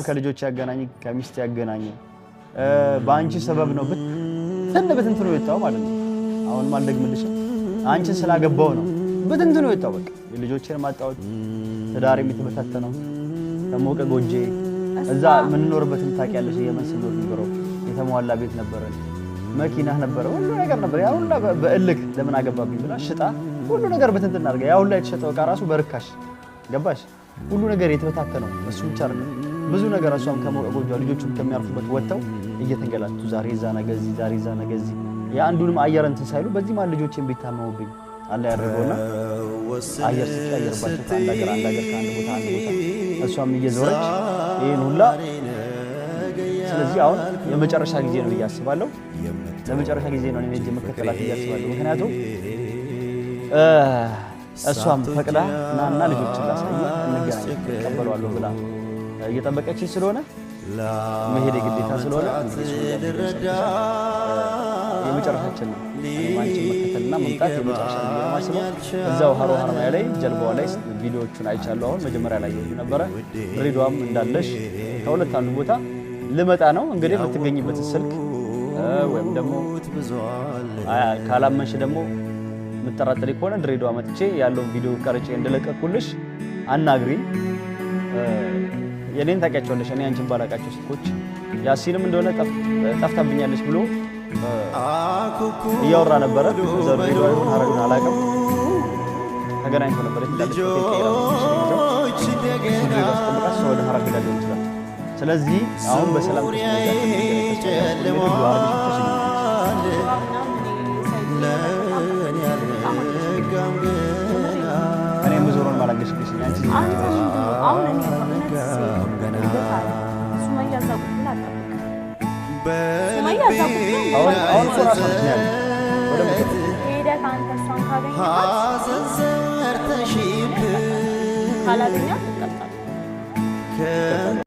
ከልጆች ያገናኝ፣ ከሚስት ያገናኝ። በአንቺ ሰበብ ነው ብትን ብትንትኑ የወጣው ማለት ነው። አሁንም አልደግምልሽም። አንቺን ስላገባው ነው ብትንትኑ የወጣው። በቃ ልጆቼን ማጣሁት፣ ትዳር የተበታተነው፣ ከሞቀ ጎጄ እዛ የምንኖርበትን ታውቂያለሽ። የመን ስንኖር ነበረው የተሟላ ቤት ነበረ፣ መኪና ነበረ፣ ሁሉ ነገር ነበር። ያ ሁላ በእልክ ለምን አገባብኝ ብላ ሽጣ ሁሉ ነገር በትንትን አድርጋ ያ ሁላ የተሸጠው እቃ ራሱ በርካሽ ገባሽ። ሁሉ ነገር የተበታተነው እሱ ብቻ አይደለም፣ ብዙ ነገር እሷም ከሞቀ ጎጇ ልጆቹም ከሚያርፉበት ወጥተው እየተንገላቱ ዛሬ እዛ ነገ እዚህ፣ ዛሬ እዛ ነገ እዚህ፣ የአንዱንም አየር እንትን ሳይሉ በዚህ መሀል ልጆቼን ቢታመሙብኝ አላ ያደርገውና አየር ሲቀየርባቸው ከአንድ ሀገር አንድ ሀገር፣ ከአንድ ቦታ አንድ ቦታ እሷም እየዞረች ይህን ሁላ። ስለዚህ አሁን የመጨረሻ ጊዜ ነው ብዬ አስባለሁ። ለመጨረሻ ጊዜ ነው እኔ ሄጄ መከተላት ብዬ አስባለሁ። ምክንያቱም እሷም ፈቅዳ ናና ልጆችን ላሳይ እንገናኝ እቀበለዋለሁ ብላ እየጠበቀችኝ ስለሆነ መሄድ የግዴታ ስለሆነ እንግዲህ የመጨረሻችን ነው። እኔም አንቺን መከተልና መምጣት የመጨረሻ ነው ብዬ ነው የማስበው። እዛው ሀሮ ሀረማያ ላይ ጀልባዋ ላይ ቪዲዮዎቹን አይቻለሁ። አሁን መጀመሪያ ላይ የሄዱ ነበረ። ድሬዳዋም እንዳለሽ ከሁለት አንዱ ቦታ ልመጣ ነው። እንግዲህ የምትገኝበትን ስልክ ወይም ደግሞ ካላመንሽ ደግሞ የምጠራጠሪ ከሆነ ድሬዳዋ መጥቼ ያለውን ቪዲዮ ቀርጬ እንደለቀኩልሽ አናግሪኝ። የኔን ታውቂያቸዋለሽ። እኔ አንቺን ባላውቃቸው ስልኮች ያሲንም እንደሆነ ጠፍታብኛለች ብሎ እያወራ ነበረ። እዛ ድሬዳዋ ይሁን ሀረር ይሁን አላውቅም። ተገናኝቶ ነበር። የት እንዳለች ሆቴል ቀይራ ነው እሱ ድሬዳዋ ስጠብቃት እሷ ወደ ሀረር ሄዳ ሊሆን ይችላል። ስለዚህ አሁን በሰላም እኔ ምዞሮን ማላገሽግሽኝ አንቺ አንተ ምንድን ነው አሁን? እኔ በእውነት ልደት አለ። ሱመያ እዛ ቁጭ ብላ አትጠብቅም። ሱመያ እዛ ቁጭ ብላ አሁን እኮ ራሷ ነች ያለች በደንብ ሄደህ አንተ እሷን ካገኘሃት፣ ካላገኛት ትቀጣለህ።